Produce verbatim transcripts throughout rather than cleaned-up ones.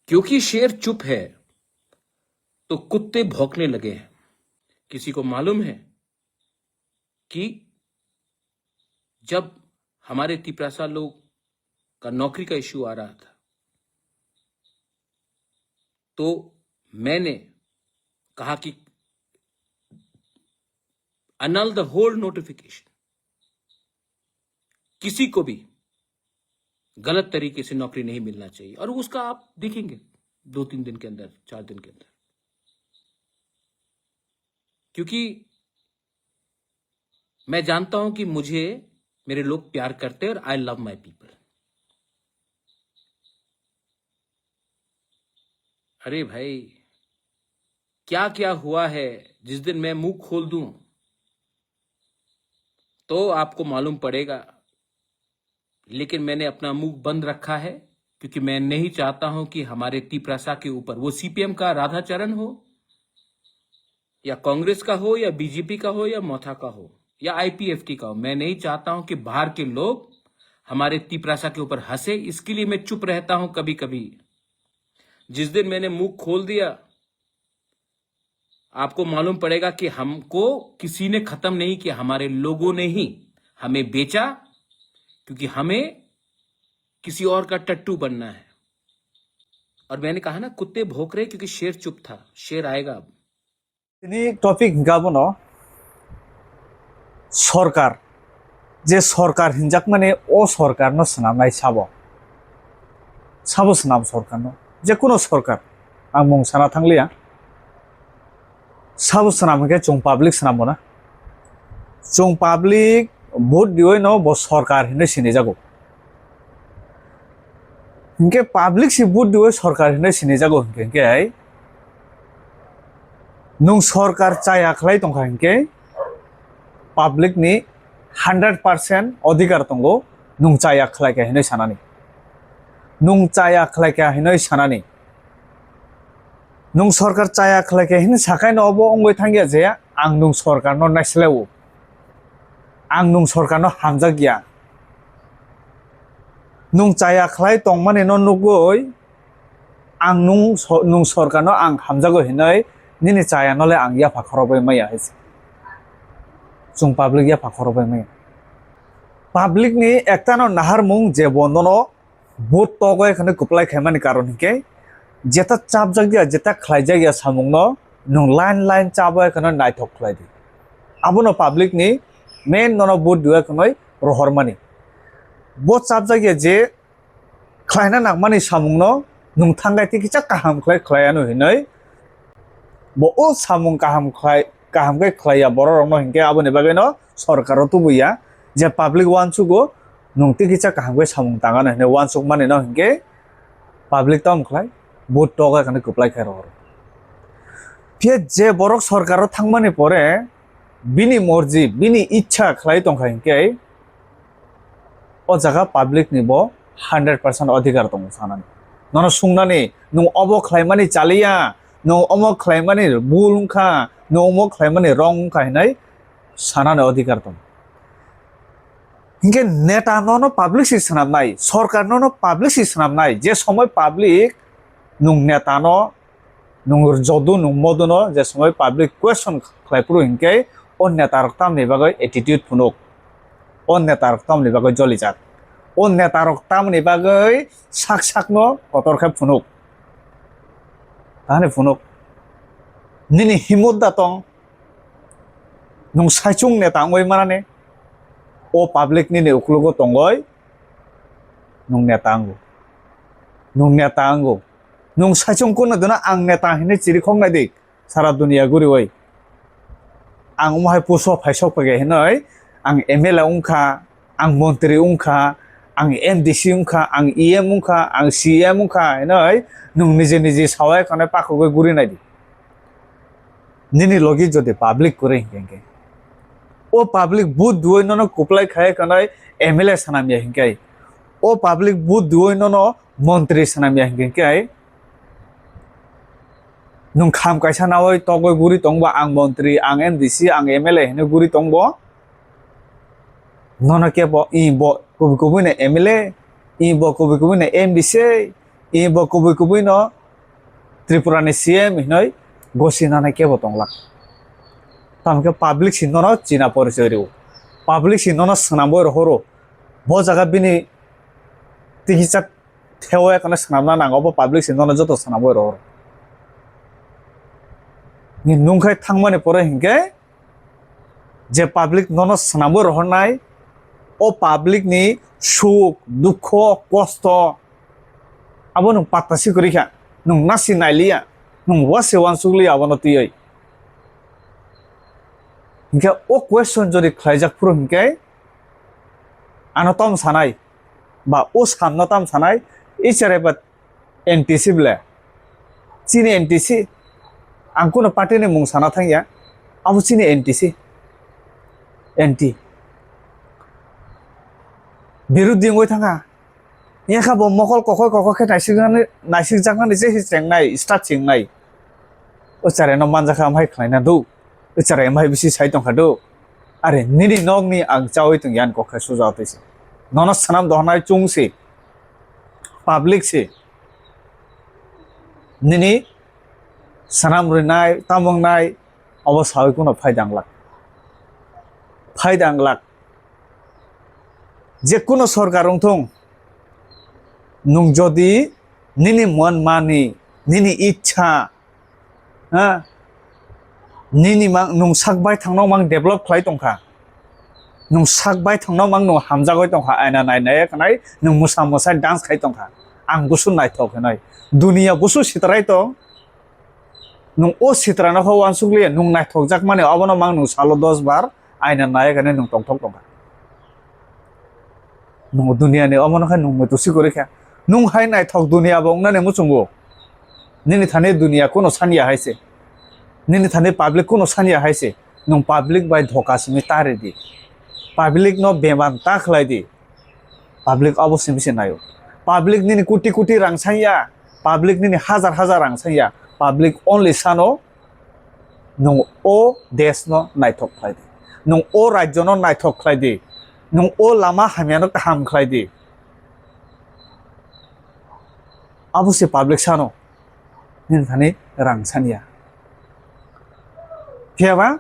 क्योंकि शेर चुप है, तो कुत्ते भौंकने लगे हैं। किसी को मालूम है कि जब हमारे तिपरासा लोग का नौकरी का इशू आ रहा था, तो मैंने कहा कि annul the whole notification, किसी को भी गलत तरीके से नौकरी नहीं मिलना चाहिए। और उसका आप देखेंगे दो तीन दिन के अंदर, चार दिन के अंदर, क्योंकि मैं जानता हूं कि मुझे मेरे लोग प्यार करते हैं और I love my people। अरे भाई, क्या क्या हुआ है, जिस दिन मैं मुंह खोल दूं तो आपको मालूम पड़ेगा। लेकिन मैंने अपना मुंह बंद रखा है, क्योंकि मैं नहीं चाहता हूं कि हमारे तिपरासा के ऊपर, वो सीपीएम का राधाचरण हो या कांग्रेस का हो या बीजेपी का हो या मथा का हो या आईपीएफटी का हो, मैं नहीं चाहता हूं कि बाहर के लोग हमारे तिपरासा के ऊपर हंसे। इसके लिए मैं चुप रहता हूं कभी कभी। जिस दिन मैंने मुंह खोल दिया, आपको मालूम पड़ेगा कि हमको किसी ने खत्म नहीं किया, हमारे लोगों ने ही हमें बेचा, क्योंकि हमें किसी और का टट्टू बनना है। और मैंने कहा ना, कुत्ते भौंक रहे क्योंकि शेर चुप था, शेर आएगा अब। Tini topic hingkha bono sorkar, je sorkar hinjakmani o sorkarno swnamnai sabo, sabo swnam sorkarno, je kuno sorkar, ang mung sana thangliya, sabo swnam hinkhe chwng public swnam bono, chwng public vote diwi no bo sorkar hinwi sinijago. Hinkhe public si vote diwi sorkar hinwi sinijago hinkhe, hinkhe nwng sorkar chaya khlai tongkha hinkhe public ni hundred percent odhikar tongo nwng chaya khlaikha hinwi sanani. Nwng chaya khlaikha hinwi sanani. Nwng sorkar chaya khlaikha hinwi sakhai no obo wngwi thangya je ang nwng sorkar no naislao. Ang nwng sorkar no hamjakya. Nwng chaya khlai tongmani no nugwi ang nwng so-, nwng sorkar no ang hamjago hinwi nini chaya no le ang yapha khorokbai maya hai se. Chwng public yapha khorokbai maya. Public ni ekta no naharmung je bo nono vote togo ekhano kwplai khaimani karon hinkhe jeta chapjakya, jeta khlaijakya samungno nwng line line chabo ekhano naithok khlai di. Abono public ni main nono vote diwi khwnwi rohormani. Bo chapjakya je khlaina nangmani samungno nwng thangkai tei kisa kaham khlai khlai ano hinwi bo o samung kaham khlai, kaham khe khlaiya borok rokno hinkhe aboni bagwino sorkaro tubuya je public uansugo nwng tei kisa kaham khe samung tangano hinwi uansukmani no hinkhe public tamo khlai vote togo ekhano kwplai khe rohoro. Phiya je borok sorkaro thangmani pore bini morji, bini ichha khlai tongkha hinkhe o jaga public ni bo hundred percent odhikar tongo sanani. Nono sungnani, nwng obo khlaimani chaliya, nwng omo khlaimani bul wngkha, nwng omo khlaimani wrong wngkha hinwi sanani odhikar tongo. Hinkhe neta nono public si swnamnai, sorkar nono public si swnamnai, je somoi public nwng neta no nwng jodu nwng moduno je somoi public question khlai phuru hinkhe o neta rok tamni bagwi attitude phunuk, o neta rok tamni bagwi jolijak, o neta rok tamni bagwi sak sakno kotor khe phunuk, tahani phunuk nini himut da tong. Nwng saichung neta wngwi manani, o public nini uklogo tongwi nwng neta wngo. Nwng neta wngo. Nwng saichung kunno dino ang neta hinwi chirikhok nai di sara dunia guriwi. Ang omo hai puso phaisok phaikhe hinwi ang M L A wngkha, ang montri wngkha, ang M D C wngkha, ang E M wngkha, ang C E M wngkha hinwi nwng niji niji sawai khwnai pakhogwi guri nai di. Nini logi jodi public kwrwi hinkhe, hinkhe o public vote duwi nono kwplai khai khwnai M L A swnamya hinkhe, o public vote duwi nono montri swnamya hinkhe, hinkhe nwng kham kaisa nawi togwi guri tongba ang montri, ang M D C, ang M L A hinwi guri tongbo. Nono khe bo, i bo kubui kubui no M L A, i bo kubui kubui no M D C, I bo kubui kubui no Tripura ni C M hinoi gosi nanai kebo tonglak. Tamo khe public si nono china porichoi rw. Public si nono swnamwi rohoro. Bo jaga bini tikisa theo ekano swnamna nango, bo public si nono joto swnamwi rohoro. Ni nungkhai thangmani pore hinkhe je public nono swnamwi rohornai, o public ni suk, dukho, kosto, abo nwng patta si kwrwi kha, nwng nasi nailiya, nwng wase wansukliya abono twiwi. Hinkhe o question jodi khlaijak phuru hinkhe ano tom sanai, ba o samno tam sanai, ichare ba N T C ble. Chini N T C. Ang kuno party ni mung sana thangya. Abo chini N T C. N T. Birudhi wngwi thangkha. Yakha bo mokol kokoi kokoi khe naisikjaknani, naisikjaknani je hi chengnai, start chengnai. O chare no manjakha amhai khlaina do. Ichara emhai bisi sai tongkha do. Are nini nokni ang chawi tong yan kokha suja twi se. Nono sanam dohnai chung se. Public se. Nini sanam rinai, tamongnai, obo sawi kuno phai danglak. Phai danglak. Je kuno sorkar wngthung, nwng jodi nini mon mani, nini ichha, ha? Nini mang, nwng sak bai thangno mang develop khlai tongkha. Nwng sak bai thangno mang nwng hamjagwi tongkha. Aina nai nai kanai nwng mwsa mwsa dance khai tongkha. Ang busu naithok hinoi. Dunia busu sitrai tong. Nwng o sitrano kho wansukliya, nwng naithokjak mani obono mang nwng salo dos bar aina nai kanai nwng tongthok tongkha. Nwng duniani omono khe nwng muitu si kwrwi kha. Nwng hai naithok dunia bo wngnani muchungo. Nini thani dunia kuno sanya hai se. Nini thani public kuno sanya hai se. Nwng public bai dhoka simi ta ridi. Public no beman ta khlai di. Public abo simi se naio. Public nini kuti kuti rang sanya. Public nini hajar hajar rang sanya. Public only sano Nwng o desh no naithok khlai di. Nwng o rajyo no naithok khlai di. Nwng o lama hamya no kaham khlai di. Abo se public sano. Nini thani rang sanya. Phiya ba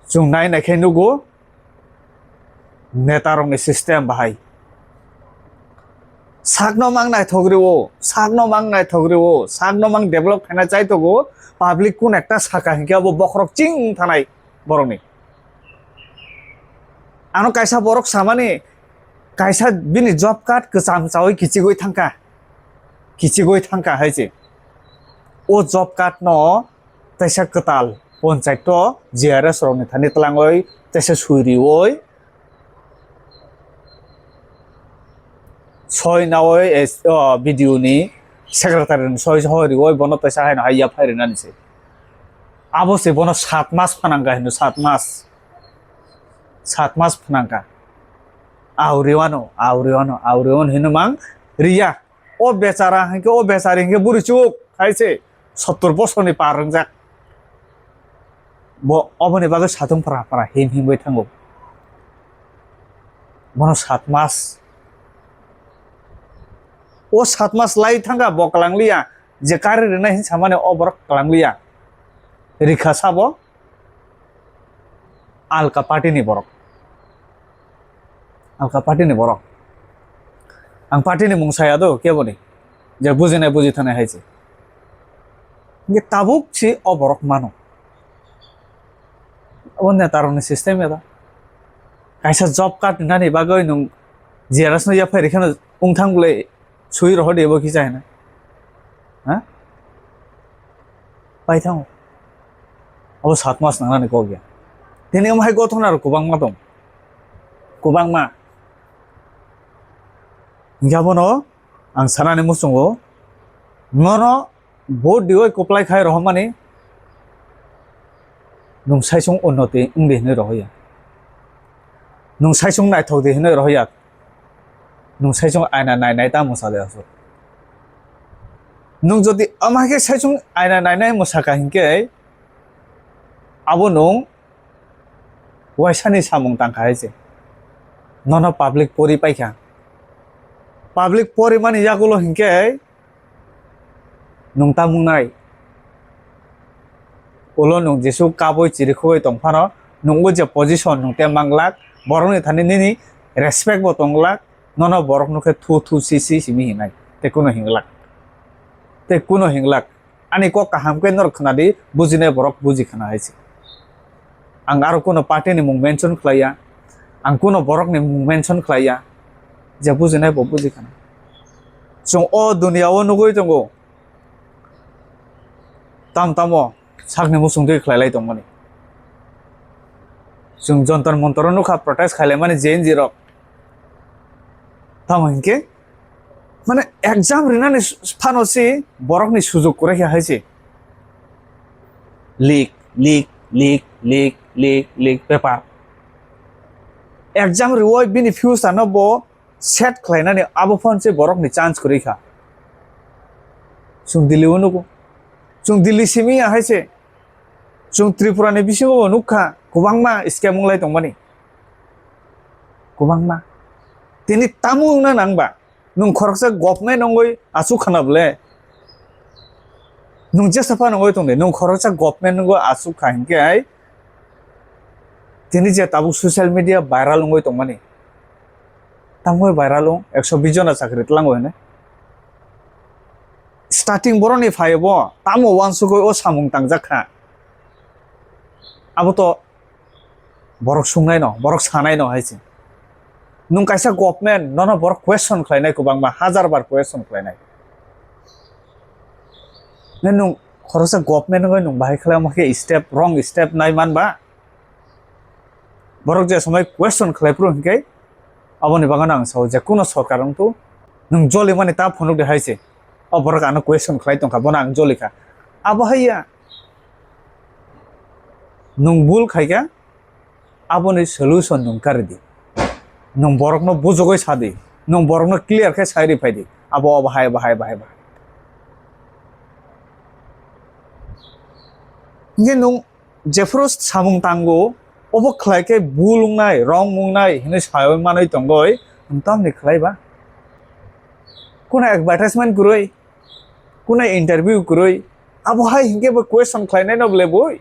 chwng nai nai khe nugo. Netarokni system bahai. Sakno mang naithok rwo, sakno mang naithok rwo, sakno mang develop khaina chai tongo, public kun ekta saka hinkhe abo bokhorok ching thanai borokni. Ano kaisa borok samani, kaisa bini job card kwcham chawi kichigwi thangkha, kichigwi thangkha hai se. O job card no teisa kwtal ponchayat o G R S rokni thani twlangwi teisa sui riwi soi nawi, eh, o, B D O ni secretary ni soi soi riwi bono teisa haino hai yaphai rinani se. Abo se bono sat mas phanangkha hino, sat mas. Sat mas phanangkha. Auriwano, auriwano, auriwano hino mang riya. O bechara hinkhe, o bechari hinkhe buri chuk khai se sottor bosorni par wngjak. Bo oboni bagwi satung phra phra him him bai thango. Bono sat mas. O sat mas lai thangkha bo kwlangliya. Je kari rinai hin samani o borok kwlangliya. Rikha sabo. Alka party ni borok. Alka party ni borok. Ang party ni mung saya do kebo ni. Je bujinai buji thanai hai se. Hinkhe tabuk si o borok mano. Abo neta rok ni system ya da. Kaisa job card nani bagwi nwng G R S no yaphai rikha no wng thang bwle. Sui rohor de bo kisa hena. Ha? Pai thango. Abo sat mas nangnani kok ya. Tini omo hai gothona rok kwbangma tong. Kwbangma. Hinkhe abono ang sanani muchungo. Nono vote diwi kwplai khai rohormani nwng saichung unnoti wngdi hinwi rohorya. Nwng saichung naithok di hinwi rohorya. Nwng saichung aina nai nai ta mwsa le aswk. Nwng jodi ama khe saichung aina nai nai mwsa kha hinkhe abo nwng waisani samung tang kha hai se. Nono public pori pai kha. Public pori mani yagulo hinkhe Nwng tamung nai. Ulo nwng Jisu kabui chirikhogwi tongphano, nwng o je position nwng te manglak, borokni thani nini respect bo tonglak, nono borok nukhe thu thu si si simi hinai. Te kuno hinglak. Te kuno hinglak. Ani kok kaham khe norok khwnadi, bujinai borok buji khna hai se. Ang aro kuno party ni mung mention khlaiya, ang kuno borok ni mung mention khlaiya, je bujinai bo buji khna. Chwng o dunia o nugwi tongo, tam tamo sakni muchung twi khlai lai tongmani. Chwng Jantar Mantar o nukha protest khlai laimani Gen Z rok. Tamo hinkhe, mane exam rinani s-, phano se borokni sujuk kwrwi khe hai se. Leak, leak, leak, leak, leak, leak paper. Exam riwi bini future no bo set khlainani abo phano se borokni chance kwrwi kha. Chwng Delhi o nugo. Chwng Delhi simi ya hai se. Chwng Tripura ni bisingo bo nukha kwbangma scam wng lai tongmani. Kwbangma. Tini tamo wngna nang ba? Nwng khoroksa government wngwi aswk khana bwle? Nwng jesa phano wngwi tong di, nwng khoroksa government wngwi aswk kha hinkhe hai tini je tabuk social media viral wngwi tongmani. Tamo viral wng, ekso bish jona chakri tlango hwnwi. Starting borokni phai bo tamo uansugwi o samung tangjak kha. Abo to borok sungnai no, borok sanai no hai se. Nwng kaisa government, nono borok question khlainai kwbangma, hajar bar question khlainai. Ne nwng khoroksa government wngwi nwng bahai khlai omo khe step, wrong step nai man ba? Borok je somoi question khlai phuru hinkhe aboni bagano ang sao je kuno sorkar wngthu nwng joli mani ta phunuk de hai se. O borok ano question khlai tongkha, bono ang joli kha. Abo hai ya. Nwng bul khai kha, aboni solution nwng kari di. Nwng borokno bujogwi sa di. Nwng borokno clear khe sai ri phai di. Abo, abo hai, abo hai, abo hai, abo hai. Hinkhe nwng jephuru samung tango, obo khlai khe bul wngnai, wrong wngnai hinwi saui manwi tongoi, nwng tamni khlai ba? Kuna advertisement kwrwi, kuna interview kwrwi, abo hai hinkhe bo question khlainai no bwle bui?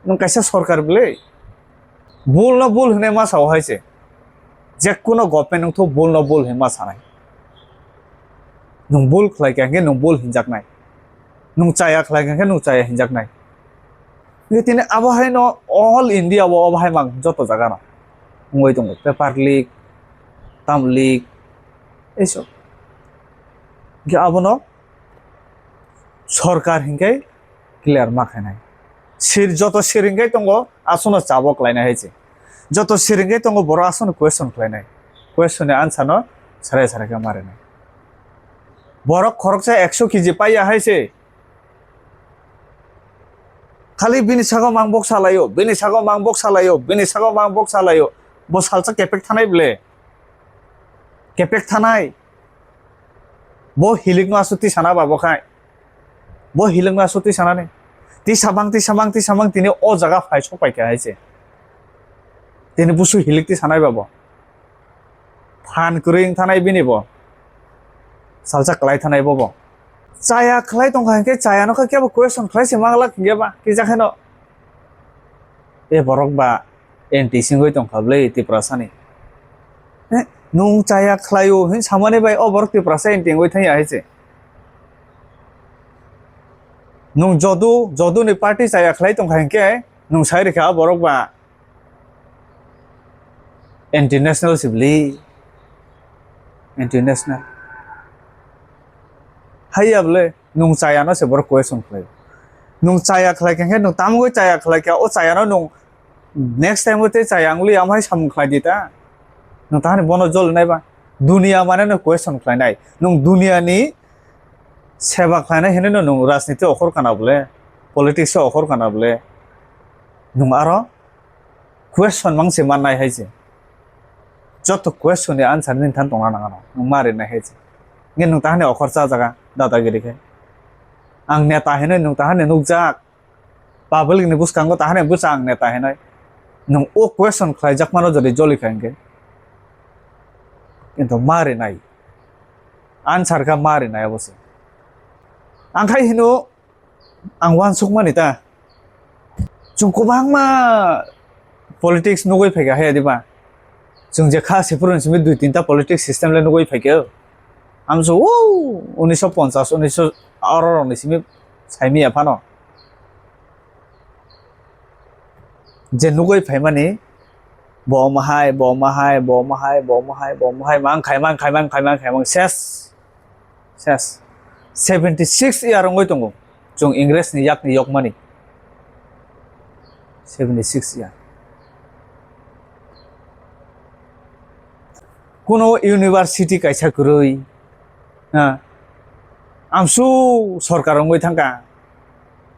Nwng kaisa sorkar bwle? Bul no bul hinwi ma sao hai se. Je kuno government wngthu bul no bul hinwi ma sanai. Nwng bul khlai kha hinkhe nwng bul hinjaknai. Nwng chaya khlai kha hinkhe nwng chaya hinjaknai. Hinkhe tini abo haino all India o abo hai mang joto jaga no wngwi tongo. Paper leak, tam leak, eiso. Hinkhe abono sorkar hinkhe clear ma khainai. Sir, joto sir hinkhe tongo, aswkno chabo khlainai hai se. Joto sir hinkhe tongo, borok aswkno question khlainai. Question ni answer no sarai sarai khe ma rinai. Borok khoroksa ekso K G paiya hai se. Khali bini sago mang bok salaio, bini sago mang bok salaio, bini sago mang bok salaio. Bo salsa kepek thanai bwle. Kepek thanai. Bo hilikno aswk tisana ba bo khai. Bo hilikno aswk tisanani. Tisamang, tisamang, tisamang tini o jaga phai sok pai kha hai se. Tini busu hilik tisanai ba bo. Phan kwrwi wng thanai bini bo. Salsa kwlai thanai bo bo. Chaya khlai tong kha hinkhe chaya no khe kebo question khlai se manglak hinkhe ba. Kisa kheno. E borok ba anti singwi tong kha bwle Tiprasani. Eh, nwng chaya khlaio hin samani bai o borok Tiprasa anti wngwi thangya hai se. Nwng jodu, jodu ni party chaya khlai tong kha hinkhe nwng sai rikha o borok ba anti national sibli. Anti national. Haiya bwle nwng chaya no se borok question khlai. Nwng chaya khlai kha hinkhe nwng tamgwi chaya khlai kha o chaya no nwng next time o tei chaya wngli amhai samung khlai di ta. Nwng tahani bono jol nai ba. Dunia mane no question khlai nai. Nwng dunia ni seba khlai nai hinwi no nwng rajniti okhor kana bwle, politics o okhor kana bwle. Nwng aro question mang se man nai hai se. Joto question ni answer nini than tongna nang ano. Nwng ma rinai hai se. Nge nwng tahani okhor cha jaga dadagiri khe. Ang neta hinwi nwng tahani nukjak. Public ni bwskango tahani bwsa ang neta hinai. Nwng o question khlaijakmano jodi joli kha hinkhe. Kintu ma rinai. Answer kha ma rinai abo se. Ang khai hino, ang uansukmani ta. Chwng kwbangma politics nugwi phaikha hai diba? Chwng je kha Sipuroni simi dui tinta politics system le nugwi phaikha. Amso o unisho ponchas, unisho aro rokni simi saimiya phano. Je nugwi phaimani, bo mahai, bo mahai, bo mahai, bo mahai, bo mahai, mang khai, mang khai, mang khai, mang khai, mang ses. Ses. Seventy six year wngwi tongo. Chwng Ingresni yakni yokmani. Seventy six year. Kuno university kaisa kwrwi. Ha. Amsu sorkar wngwi thangkha.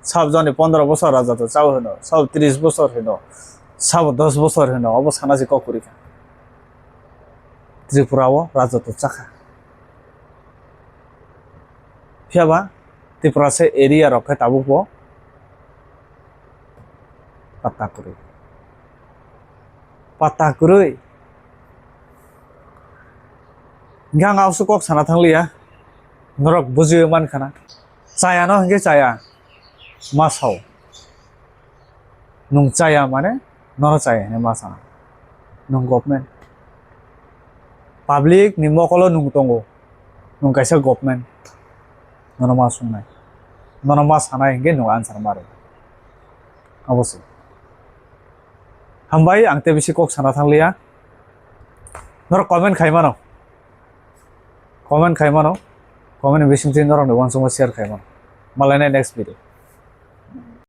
Sab joni pondro bosor rajato chao hino, sab tris bosor hino, sab dos bosor hino, obo sana se kok kwrwi kha. Tripura o rajato chakha. Phiyaba Tripura se area rok khe tabuk bo patta kwrwi. Patta kwrwi. Hingke ang ausu kok sana thangliya. Norok bujiwi mankha na. Chaya no hingke chaya. Ma sao. Nwng chaya mane, nono chaya hinwi ma sana. Nwng government. Public ni mokolo nwng tongo. Nwng kaisa government. Nono ma sungnai. Nono ma sanai hingke nwng answer ma rw. Abo se. Hambai, ang tei bisi kok sana thangliya. Norok comment khai mano. Comment khai mano. Comment ni bisingtwi norok ni uansukma share khai mano. Malai nai next video.